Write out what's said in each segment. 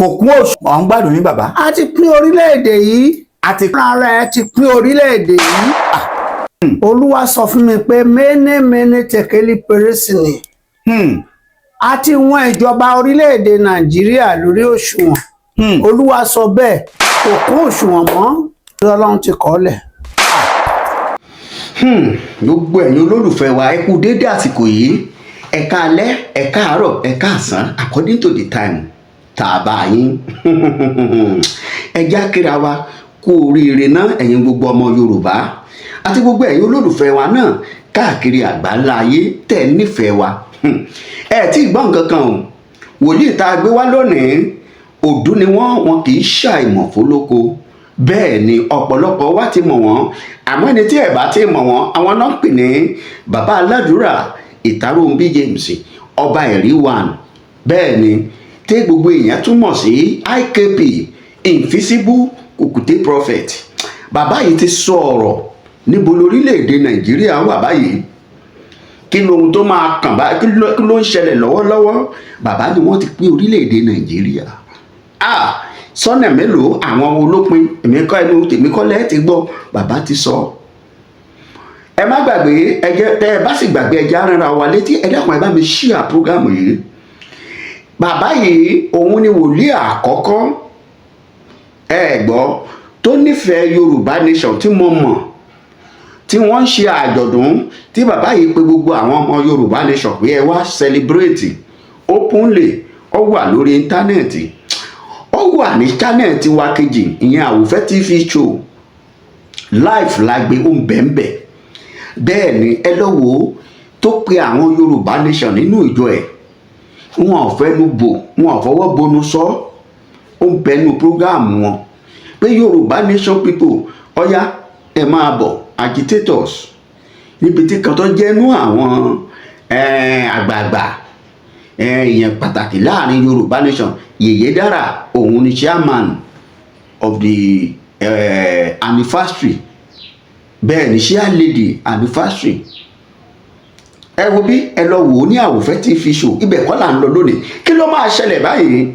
Kò kún òṣùwọ̀n. À ń gbádùn yín, bàbá. A ti pín orílẹ̀-èdè yìí. A ti Fúnra rẹ̀ ti pín orílẹ̀-èdè yìí. Olúwa sọ fún mi pé mene mene tekeli peresini. A ti wọ́n ìjọba orílẹ̀-èdè Nàìjíríà lórí òṣùwọ̀n. Olúwa sọ bẹ́ẹ̀, kò kún òṣùwọ̀n mọ́. Ọlọ́run ti kọ́ lẹ̀. Gbogbo ẹ̀yin olólùfẹ́ wa, ẹ kú déédé àsìkò yìí. Ẹ káalẹ́, ẹ káàárọ̀, ẹ káàsán, according to the time tá a bá yín. Ẹ já kíra wa kú oríire náà, ẹ̀yin gbogbo ọmọ Yorùbá àti gbogbo ẹ̀yin olólùfẹ́ wa náà káàkiri àgbáńlá ayé tẹ̀ ẹ́ nífẹ̀ẹ́ wa. Ẹ tí ì gbọ́ nǹkan kan o. Wòlíì tá a gbé wá lónìí, òdú ni wọ́n, wọn kì í ṣàìmọ̀ fólóko. Bẹ́ẹ̀ ni ọ̀pọ̀lọpọ̀ wa ti mọ̀ wọ́n, àmọ́ ẹni tí ẹ̀ bá ti mọ̀ wọ́n, àwọn náà ń pè ní Bàbá Aládùúrà Ìtàròǹbí James, Ọba Ẹ̀rí One. Bẹ́ẹ̀ ni tí gbogbo èèyàn tún mọ̀ sí IKP, Invisible Kùkùté Prophet. Bàbá yìí ti sọ ọ̀rọ̀. Níbo lórílẹ̀‐èdè Nàìjíríà wà báyìí? Kí lohun tó máa kàn bá? Kí ló ń ṣẹlẹ̀ lọ́wọ́lọ́wọ́? Bàbá ni wọ́n ti pín orílẹ̀‐èdè Nàìjíríà. Ah, sọ́nà mélòó? Àwọn wo ló pín? Èmi kọ́, ẹnu tèmi kọ́ lẹ́ẹ̀ ti gbọ́. Bàbá ti sọ. Ẹ má gbàgbé, ẹ jẹ́ tẹ́ ẹ bá sì gbàgbé, ẹ jẹ́ á ránra wa létí. Ẹ dákun, ẹ bá mi share program yìí. Bàbá yìí, òun ni wòlíì àkọ́kọ́, ẹ gbọ́, tó nífẹ̀ẹ́ Yorùbá Nation tí mo mọ̀, tí wọ́n ń ṣe àjọ̀dún, tí bàbá yìí pe gbogbo àwọn ọmọ Yorùbá Nation pé ẹ wá celebrate openly. Ó wà lórí íńtánẹ́ẹ̀tì, ó wà ní channel tiwa kejì, ìyẹn Àwòfẹ́ TV Show live lágbé, ó ń bẹ̀ẹ̀nbẹ̀. Bẹ́ẹ̀ ni, ẹ lọ wò ó, tó pe àwọn Yorùbá Nation nínú ìjọ ẹ̀. Wọn ò fẹ́nu bò, wọn ò fọwọ́ bonu sọ. Ó ń bẹnu program wọn pé Yorùbá Nation people, ọ̀yá, ẹ máa bọ̀, agitators, níbi tí kan tó jẹ́nu àwọn àgbààgbà, èèyàn pàtàkì láàrin Yorùbá Nation, Yèyé Dára, òun ni chairman of the anniversary. Bẹ́ẹ̀ ni, chair lady anniversary. Ẹ wo bí, ẹ lọ wò ó ní Àwòfẹ́ TV Show. Ibẹ̀ kọ́ là ń lọ lónìí. Kí ló máa ṣẹlẹ̀ báyìí?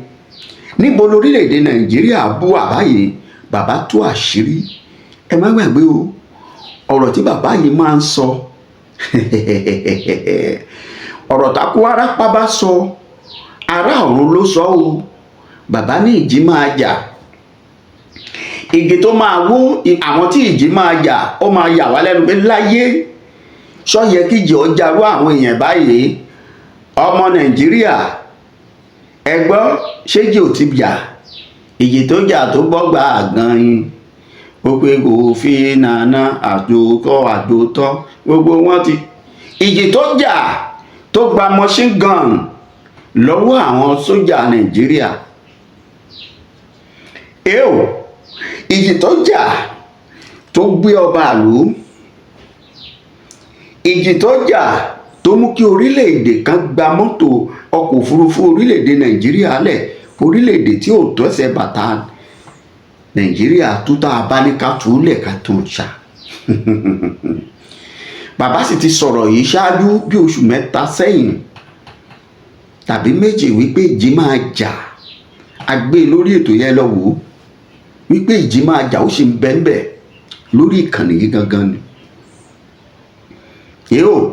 Níbo lórílẹ̀‐èdè Nàìjíríà bú wà báyìí? Bàbá tú àṣírí. Ẹ má gbàgbé o, ọ̀rọ̀ tí bàbá yìí máa ń sọ, ọ̀rọ̀ takú arápá bá sọ, ará ọ̀run ló sọ o. Bàbá ní ìjì máa jà, igi tó máa wó àwọn tí ìjì máa jà, ó máa yà wá lẹ́nu pé láyé sọ yẹ kí ìjì ọjà rú àwọn èèyàn báyìí. Ọmọ Nàìjíríà, ẹ gbọ́, ṣéjì ò ti jà? Ìjì tó jà tó bọ́gbà gan-an, ó pé kò fi nànà àjòkọ àjòtọ́ gbogbo wọn ti. Ìjì tó jà tó gba machine gun lọ́wọ́ àwọn sójà Nàìjíríà eo, ìjì tó jà tó gbé ọba àlú, ìjì tó jà tó mú kí orílẹ̀-èdè kan gba mọ́tò ọkọ̀ òfurufú orílẹ̀-èdè Nàìjíríà lẹ̀, orílẹ̀-èdè tí ò tọ́sẹ̀ bàtà Nàìjíríà tó tá a bá ní ká túlẹ̀ ká tó ṣá. Bàbá sì ti sọ̀rọ̀ yìí ṣáájú bí oṣù 3 sẹ́yìn tàbí 2 wípé ìjì máa jà. A gbé lórí ètò yẹn, lọ wò ó, wípé ìjì máa jà. Ó sì ń bẹ́ ń bẹ̀ lórí ìkànnì yìí gangan ni. Yóò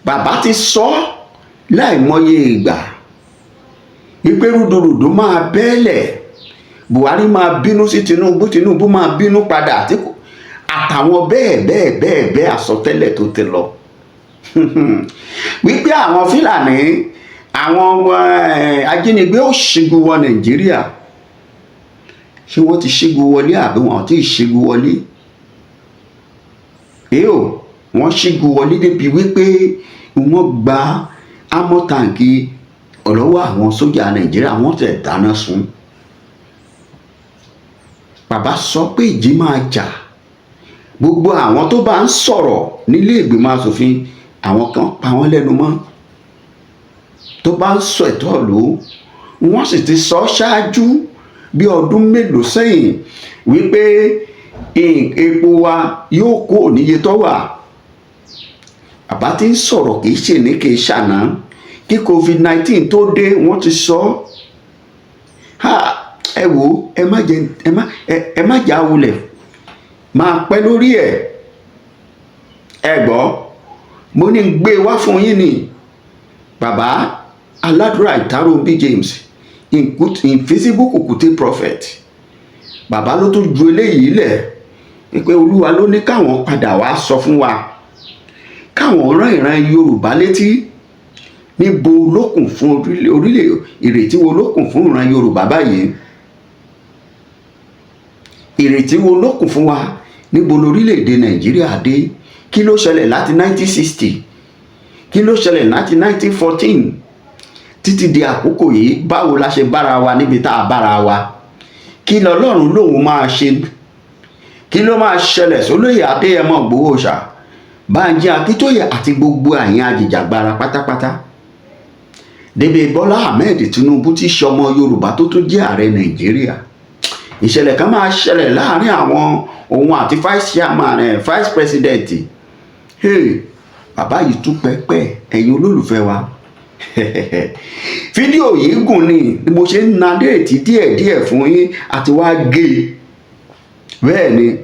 bàbá ti sọ láìmọye ìgbà wípé rúdurùdu máa bẹ́ẹ̀lẹ̀, Buhari máa bínú sí Tinubu, Tinubu máa bínú padà, àtàwọn bẹ́ẹ̀ bẹ́ẹ̀ bẹ́ẹ̀ bẹ́ẹ̀, àsọtẹ́lẹ̀ tó ti lọ wípé àwọn Fúlàní, àwọn ajínigbé ó ṣígun wọ Nàìjíríà. Ṣé wọ́n ti ṣígun wọlé àbí wọn ò tí ì ṣígun wọlé? Èèò, wọ́n ṣígun wọlé débi wípé wọ́n gba armoured tank lọ́wọ́ àwọn sójà Nàìjíríà, wọ́n tẹ̀ dáná sun. Bàbá sọ pé ìjì máa jà. Gbogbo àwọn tó bá ń sọ̀rọ̀ nílé ìgbìmọ̀ asòfin, àwọn kan pa wọ́n lẹ́nu mọ́ tó bá ń sọ ẹ̀tọ́ ìlú. Wọ́n sì ti sọ ṣáájú bí ọdún mélòó sẹ́yìn wípé epo wa yóò kó níye tó wà. Bàbá tí ń sọ̀rọ̀, kì í ṣe ní kì í ṣàná. Kí COVID-19 tó dé, wọ́n ti sọ. Ha, Ẹ wò ó, ẹ má jẹ ẹ má ẹ má jà wulẹ̀ máa pẹ́ lórí ẹ̀. Ẹ gbọ́, mo ní gbé wá fún yín ni. Bàbá Aládùúrà Ìtàròmbí James, Invisible Kùkùté Prophet, bàbá ló tún ju eléyìí lẹ̀ pé Olúwa ló ní káwọn padà wá sọ fún wa, káwọn rán ìran Yorùbá létí. Níbo lókùn fún orílẹ̀? Ìrètí wo lókùn fún ìran Yorùbá báyìí? Ìrètí wo lókùn fún wa? Níbo lórílẹ̀‐èdè Nàìjíríà dé? Kí ló ṣẹlẹ̀ láti 1960? Kí ló ṣẹlẹ̀ láti 1914 títí di àkókò yìí? Báwo la ṣe bára wa níbi tá a bára wa? Kí lọ́lọ́run lòun máa ṣe? Kí ló máa ṣẹlẹ̀ sólóyè Adéyẹmọ Ìgbòho ṣá, Bánjí Akíntóyè àti gbogbo àyìn ajìjàgbara pátápátá, débi Bọ́lá Ahmed Tinubu tí ṣọmọ Yorùbá tó tún jẹ́ ààrẹ Nàìjíríà? Ìṣẹ̀lẹ̀ kan máa ṣẹlẹ̀ láàrin àwọn òun àti vice chairman ẹ̀, vice president. Hey, bàbá yìí tún pẹ́pẹ́. Ẹ̀yin olólùfẹ́ wa, fídíò yìí gùn ni mo ṣe ń narrate díẹ̀díẹ̀ fún yín àti wá gé e bẹ́ẹ̀ ni,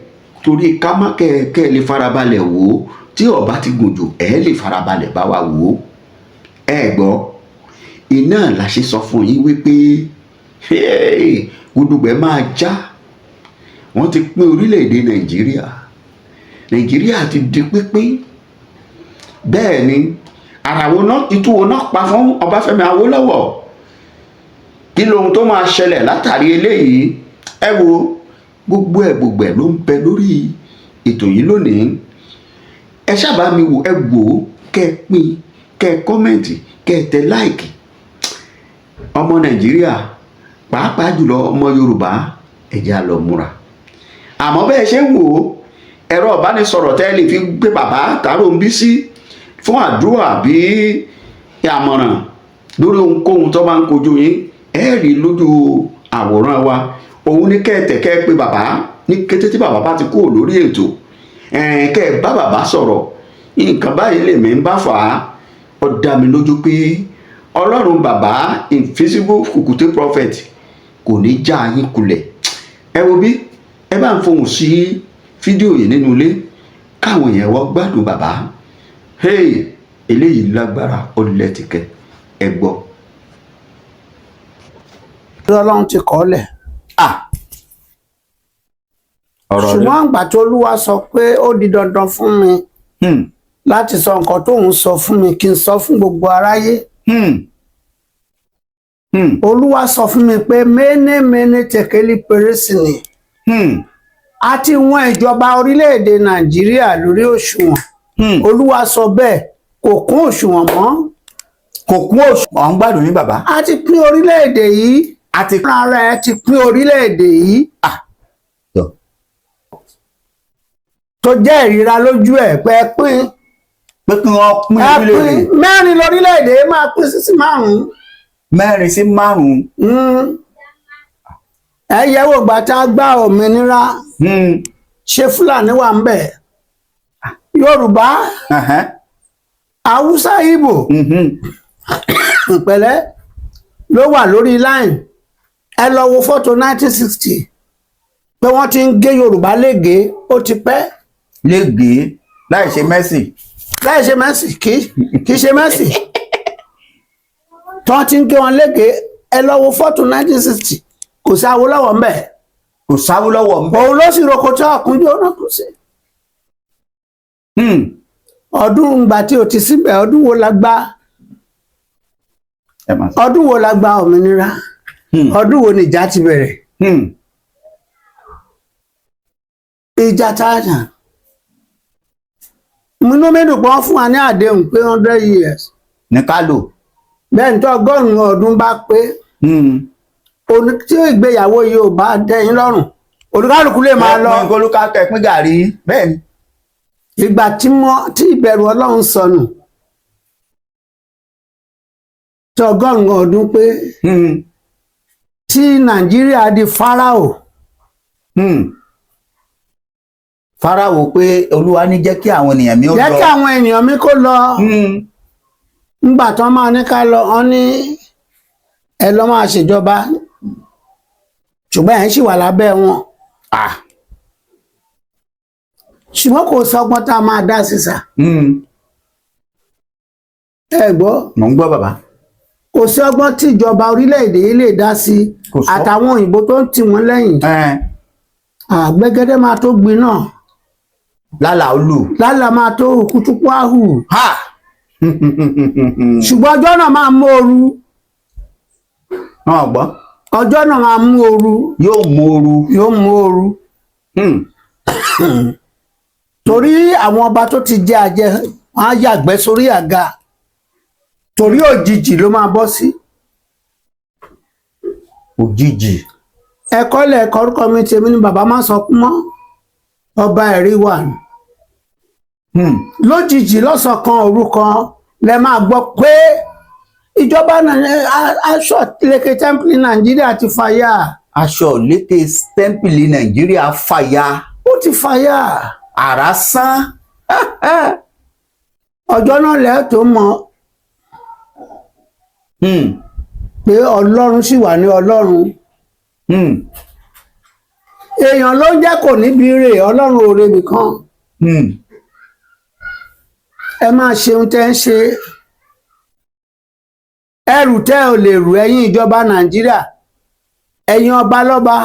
torí ká má kẹ́ ẹ lè farabalẹ̀ wò ó. Tí ó bá ti gùn jù, ẹ lè farabalẹ̀ bá wa wò ó. Ẹ gbọ́, iná la ṣe sọ fún yín wípé gudugbẹ̀ máa já. Wọ́n ti pín orílẹ̀-èdè Nàìjíríà. Nàìjíríà ti di pínpín. Bẹ́ẹ̀ ni, ara wo náà, itú wo náà pa fún Ọbáfẹ́mi Awólọ́wọ̀? Kí lohun tó máa ṣẹlẹ̀ látàrí eléyìí? Ẹ wo, gbogbo ẹ̀ gbogbo ẹ̀ ló ń bẹ lórí ètò yìí lónìí. Ẹ ṣábà mi wò, ẹ wò ó, kẹ́ ẹ pín, kẹ́ ẹ comment, kẹ́ ẹ tẹ like. Ọmọ Nàìjíríà, pàápàá jùlọ ọmọ Yorùbá, ẹ jẹ́ á lọ múra. Àmọ́ bẹ́ẹ̀ ṣe ń wò ó, ẹ̀rọ ìbánisọ̀rọ̀ tẹ́ lè fi gbé bàbá Tàróńbí sí fún àdúrà bí àmọ̀ràn lórí ohunkóhun tó bá ń kojú yín, ẹ rí lójú àwòrán wa. Òun ní kẹ́ẹ̀tẹ̀ kẹ́ ẹ pé bàbá ní kété tí bàbá bá ti kúrò lórí ètò, kẹ́ ẹ bá bàbá sọ̀rọ̀. Nǹkan báyìí lèmi ń bá fà á. Ó dá mi lójú pé Ọlọ́run bàbá Invisible Kùkùté Prophet kò ní já yín kulẹ̀. Ẹ wo bí ẹ bá ń fohùn sí fídíò yìí nínú ilé, káwọn èèyàn wọ́n gbádùn bàbá. Hey, eléyìí lágbára, ó lẹ́tìkẹ́. Ẹ gbọ́. Ọlọ́run ti kọ́ lẹ̀. Ah, ọ̀rọ̀ rẹ. Ṣùgbọ́n àgbà tó Olúwa sọ pé ó di dandan fún mi láti sọ nǹkan tóun sọ fún mi, kí n sọ fún gbogbo aráyé. Olúwa sọ fún mi pé méné méné tẹkẹlí pérésì ni a ti wọ́n ìjọba orílẹ̀-èdè Nàìjíríà lórí òṣùwọ̀n. Olúwa sọ bẹ́ẹ̀, kò kún òṣùwọ̀n mọ́. Kò kún òṣùwọ̀n. À ń gbádùn yín, bàbá. A ti pín orílẹ̀-èdè yìí. A ti Fúnra rẹ̀ ti pín orílẹ̀-èdè yìí. Ah, tọ́. Tó jẹ́ ìríra lójú ẹ̀ pé ẹ pín. Pé kí wọ́n pín ẹ pín orílẹ̀-èdè. Mẹ́rin lórílẹ̀-èdè máa pín sí márùn-ún. Mẹ́rin sí márùn-ún. Ẹ yẹ̀wò gbà tá a gbà òmìnira, ṣé Fúlàní wà ń bẹ̀? Yorùbá, Haúsá, Ìgbò pẹ̀lẹ́ ló wà lórí line. Ẹ lọ wo fọ́tò 1960 pé wọ́n ti ń gé Yorùbá lége, ó ti pẹ́. Lẹ́gbẹ̀ẹ́ láì ṣe Mercy. Láì ṣe Mercy, kì í ṣe Mercy tí wọ́n ti ń gé wọn lége. Ẹ lọ wo fọ́tò 1960, kò sí Awólọ́wọ̀ ń bẹ̀. Kò sáwólọ́wọ̀ ń bẹ̀. Òun ló sì roko tí ọkùnrin ó náà kù sí. Ọdún ìgbà tí o ti síbẹ̀, ọdún wo la gbà Ẹ máa sọ. Ọdún wo la gba òmìnira? Ọdún wo ni ìjà ti bẹ̀rẹ̀? Ìjà tá a jà, inú mi dùn pé wọ́n fún wa ní àdéhùn pé 100 years Ní ká lò. Bẹ́ẹ̀ ní tó 100 ọdún bá pé, tí ìgbéyàwó yìí ò bá dẹ́yìn lọ́rùn, olúkálùkù lè máa lọ. Pín kólúkálùkù, pín gàrí bẹ́ẹ̀ ni. Ìgbà tí mo tí ìbẹ̀rù Ọlọ́run sọnù, tí 100 ọdún pé, tí Nàìjíríà di Fáráò. Fáráò pé Olúwa ní jẹ́ kí àwọn ènìyàn mi ó lọ. Jẹ́ kí àwọn ènìyàn mi kó lọ. Ńgbà tán máa ní ká lọ, wọn ní ẹ lọ máa ṣèjọba. Ṣùgbọ́n ẹ̀ ń ṣì wà lábẹ́ wọn. Ah. Ṣùgbọ́n kò sọgbọ́n tá a máa dá sísà. Ẹ gbọ́. Mò ń gbọ́, bàbá. Kò sí ọgbọ́n tí ìjọba orílẹ̀-èdè yìí lè dá sí Kò sọ. àtàwọn òyìnbó tó ń tì wọ́n lẹ́yìn. Àgbẹ̀gẹ́dẹ́ máa tó gbin náà. Lálàá olù. Lálàá máa tó kútúkú áhù. Ha. Ṣùgbọ́n ọjọ́ náà máa mú ooru. Wọn gbọ́. Ọjọ́ náà máa mú ooru. Yóò mú ooru. Yóò mú ooru. Torí àwọn ọba tó ti jẹ àjẹ wọn á yàgbẹ́ sórí àga, torí òjijì ló máa bọ́ sí. Òjijì. Ẹ̀kọ́ lẹ̀kọ́, orúkọ mi tèmi ni bàbá má sọ kú mọ́, ọba ẹ̀rí wà. Lójijì, lọ́sàn kan òru kan, lẹ máa gbọ́ pé ìjọba aṣọ lékè tẹ́ḿpìlì Nàìjíríà ti fàyà. Aṣọ lékè tẹ́ḿpìlì Nàìjíríà fàya. Ó ti fàyà. Àrá sán. Ọjọ́ náà lẹ́ẹ̀ tó mọ̀ pé Ọlọ́run sì wà ní Ọlọ́run. Èèyàn ló ń jẹ́ kò níbi rè, Ọlọ́run ò rebì kan. Ẹ máa ṣeun tẹ́ ń ṣe, ẹrù tẹ́ ò lè rù, ẹ̀yin ìjọba Nàìjíríà, ẹ̀yin ọba lọ́ba,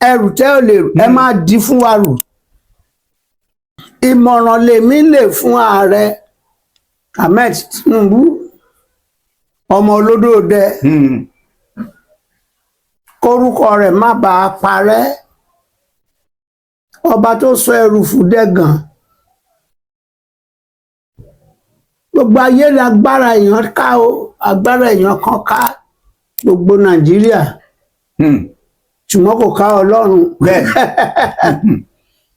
ẹrù tẹ́ ò lè rù, ẹ máa di fún wa rù. Ìmọ̀ràn lèmi lè fún ààrẹ Ahmed Tinubu, ọmọ olódòdẹ, kórúkọ rẹ̀ má bàa parẹ́, ọba tó sọ ẹrù fún dẹ́gàn, gbogbo ayé lágbára èèyàn ká o, agbára èèyàn kan ká gbogbo Nàìjíríà, ṣùgbọ́n kò ká Ọlọ́run. Bẹ́ẹ̀,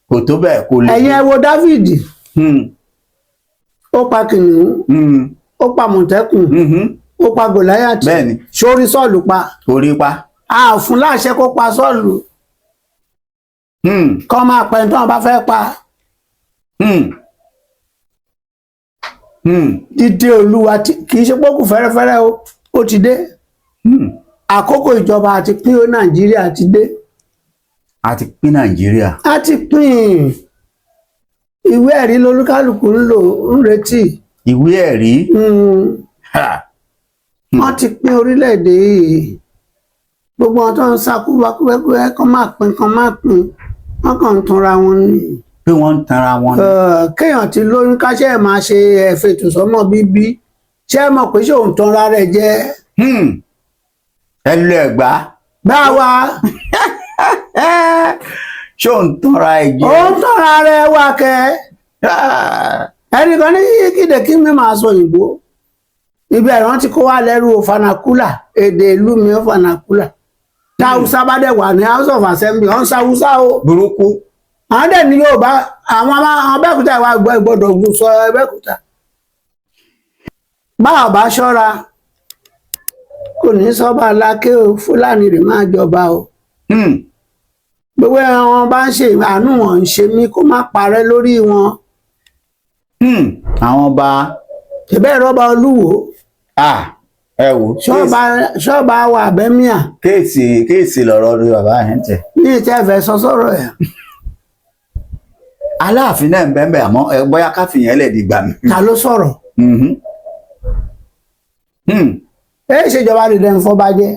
kò tó bẹ́ẹ̀, kò lè. Ẹ̀yin ẹ wo David. Ó pa kìnìún, ó pa mọ̀tẹ́kùn, ó pa Gòláyàtì. Sórí Sọ́ọ̀lù pa? Orí pa. A fún láṣẹ kó pa Sọ́ọ̀lù, kọ́ máa pẹ́ tí wọ́n bá fẹ́ pa. Dídé Olúwa kì í ṣe pókù fẹ́rẹ́fẹ́rẹ́ o, ó ti dé. Àkókò ìjọba àti pín ó Nàìjíríà ti dé. A ti pín Nàìjíríà. A ti pín. Ìwé ẹ̀rí lolúkálùkù ń lò, ń retí. Ìwé ẹ̀rí. Ha. Wọ́n ti pín orílẹ̀-èdè yìí. Gbogbo wọn tó ń sá kúbákúbẹ́kúbẹ́ kán máa pín, kán máa pín, wọ́n kàn ń tanra wọn ni. Pé wọ́n ń tanra wọn ni. Kéèyàn ti lóyún káṣẹ́ ẹ̀ máa ṣe ẹ̀fẹ̀tò sọ́mọ bíbí, ṣé ẹ mọ̀ pé ṣé òun tanra rẹ̀ jẹ́? Ẹ lọ Ẹ̀gbá. Báwa. Ṣé òun tanra ẹ jẹ? Ó ń tanra rẹ̀ wá kẹ́. Ẹnìkan ní kíde kí mi máa sọ òyìnbó, ibi ẹ̀rọ ti kó wá lẹ́rú o, fanakula, èdè ìlú mi ó fanakula. Tá Haúsá bá dẹ̀ wà ní House of Assembly, ọ̀n sa Haúsá o. Burúkú. Àwọn dẹ̀ ní Yorùbá, àwọn Abẹ́òkúta ìwà gbọ́dọ̀ sọ Abẹ́òkúta. Báwa bá ṣọ́ra, kò ní sọ́ba aláké o, Fúlàní rè máa jọba o. Gbogbo àwọn bá ń ṣe àánú wọn ń ṣe mí, kó má parẹ́ lórí wọn. Àwọn ọba. Ìbẹ́ rọ́bà Olúwo. Ah, ẹ wò. Ṣọ́ọ̀bà wà bẹ́míà. Case case lọ̀rọ̀ rí bàbá yẹn tẹ̀. Ní ìtẹ́fẹ́ sọ sọ́rọ̀ ẹ̀. Aláàfin náà ń bẹ́ẹ̀ bẹ́ẹ̀, àmọ́ ẹ bóyá káfíń lẹ̀ dìgbà mi. Ta ló sọ̀rọ̀? Ẹ ṣèjọba dìde ń fọba jẹ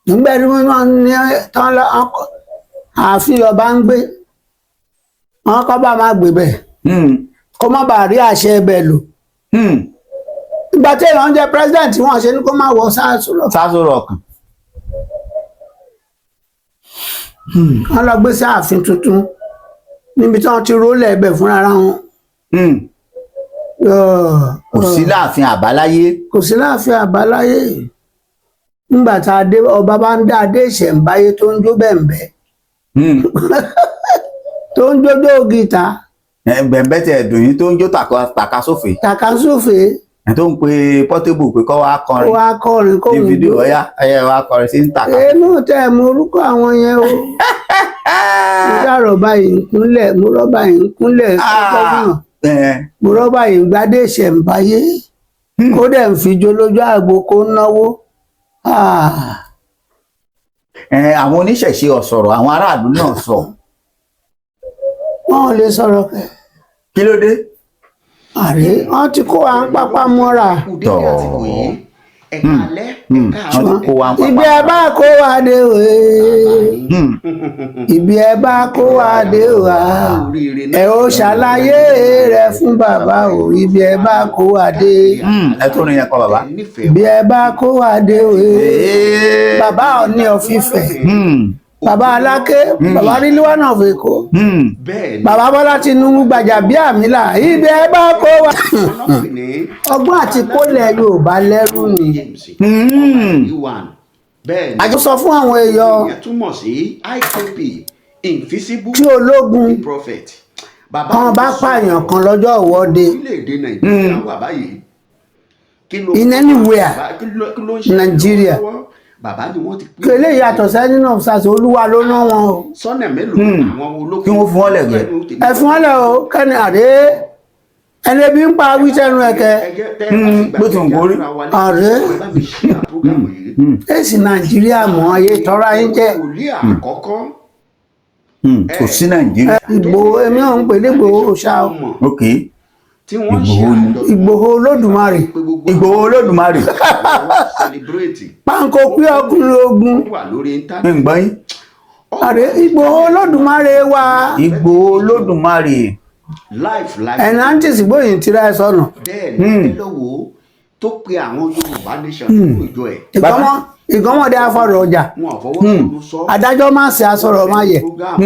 nígbà tí wọ́n ní tán lọ ààfin ọba ń gbé wọn, kọ́ bá máa gbé bẹ̀, kó má bàa rí àṣẹ ẹbẹ̀ lò. Ìgbà tí èèyàn ń jẹ president, wọn ṣe ní kó má wọ sáàsù lọ. Sásòrò ọkàn. Wọn lọ gbé sí ààfin tuntun níbi tí wọ́n ti rólẹ̀ ẹbẹ̀ fúnra wọn. Kò sí láàfin àbáláyé. Kò sí láàfin àbáláyé. Nígbà tá a dé, ọba bá ń dá adé ìṣẹ̀ǹbáyé tó ń jó bẹ̀m̀bẹ̀, tó ń jójó gìtá. Bẹ̀m̀bẹ̀ tẹ̀ dùn yín, tó ń jó tàkasófè. Tàkasófè. Ẹ̀ tó ń pe Portable pé kó wá kọrin. Kó wá kọrin, kó ní ń fídíò jó. Ọ̀yá ẹ̀yẹ wá kọrin sí ń tàka. Èmi ò tẹ́ ẹ̀ mọ orúkọ àwọn yẹn o. Mo dá rọ̀bà yìí ń kúnlẹ̀, mo rọ́bà yìí ń kúnlẹ̀ gómìnà, mo rọ́bà yìí ń gbadé ìṣẹ̀ǹbáyé, kó dẹ̀ ń fi jó lójú àgbo, kó náwó. Ah. Ẹ, àwọn oníṣẹ̀ṣe ò sọ̀rọ̀, àwọn aráàlú náà sọ. Wọn ò lè sọ̀rọ̀ kẹ. Kí ló dé? Àrí wọn ti kó wa ń pápá mọ́ra. Kú dédé àsìkò yìí, ẹ káalẹ́, ẹ Wọ́n káàárọ̀. ti kó wa ń Ibi pápá. ẹ bá kó wa dé wèé, ibi ẹ bá kó wa dé wá, Oríire. Ẹ ó ṣàlàyé rẹ fún bàbá o, ibi ẹ bá kó wa dé. Ẹ tún ní yẹn kọ, bàbá. Nífẹ̀ẹ́. Ibi ẹ bá kó wa dé wèé. Ee. Bàbá Ọọ̀ni of Ifẹ̀, bàbá Aláké, bàbá Rilwan of Èkó, Bẹ́ẹ̀ ni. bàbá Bọ́lá Tinubu, Gbàjàbíàmílà, ibi ẹ bá kó wa. Ọgbọ́n àti kólẹ̀ Yorùbá lẹ́rú ni. Bẹ́ẹ̀ ni. Àjọ sọ fún àwọn èèyàn Ìyẹn túmọ̀ sí IKP, invisible tí ológun prophet. Bàbá kan bá pààyàn kan lọ́jọ́ ìwọ́de orílẹ̀-èdè Nàìjíríà wà báyìí. Kí ló in anywhere kí ló ń ṣe Nàìjíríà. lọ́wọ́? Bàbá ni wọ́n ti Kí eléyìí yàtọ̀ sẹ́ni náà sàṣẹ, Olúwa ló rán wọn o. Sọ́nà mélòó àwọn olókùn Kí wọ́n fún wọn lẹ̀ gẹ̀. Ẹ fún wọn lẹ o, kẹ́ni àdé ẹni ebi ń pa wíṣẹ́nu ẹ̀kẹ́. Bó ti wù kó rí. Ààrẹ. Èsì Nàìjíríà mọ́ ayé tọ́ra yín jẹ́. Wòlíì àkọ́kọ́. Kò sí Nàìjíríà. Ìgbòho, èmi ò ń pè ní Ìgbòho ṣá o. Ok. Tí wọ́n ṣe Ìgbòho ni. àjọ̀dún Ìgbòho Olódùmarè. pé gbogbo Ìgbòho Olódùmarè. àwọn celebrate Páńkó pé ọkùnrin ogun. wà lórí Mi íńtánẹ́ẹ̀tì. ń gbọ́ yín. Ààrẹ, Ìgbòho Olódùmarè wa. Ìgbòho Olódùmarè. Life life. Ẹ̀nàntìsì gbóyìn tira ẹ̀ sọnù. Bẹ́ẹ̀ ni, ẹ lọ́wọ́ tó pe àwọn Yorùbá nation nínú ìjọ ẹ̀. Ìgànmọ́ ìgànmọ́dé afọ̀rọ̀ ọjà. Wọn ò fọwọ́ kúrú sọ. Adájọ́ má ṣe asọ̀rọ̀ má yẹ. Program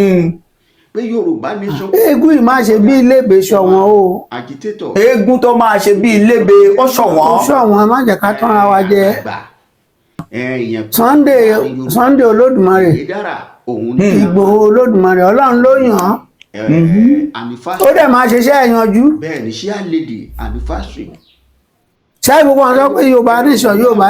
pé Yorùbá nation. Eégún yìí má ṣe bí iléèbé ṣọ̀wọ́n o. Agitator. Eégún tó máa ṣe bí ilébe ó Ó ṣọ̀wọ́n. ṣọ̀wọ́n, má jẹ́ ká tánra wa jẹ. Àgbà ẹ̀yàn. Sunday, Sunday Olódùmarè. Ìdára òun ní Ìgbòho Olódùmarè, Ọlọ́run ló yàn án. Anniversary. Ó dẹ̀ máa ṣiṣẹ́ ìyanjú. Bẹ́ẹ̀ ni, ṣíà lady anniversary. Ṣé gbogbo àwọn sọ pé Yorùbá nation, Yorùbá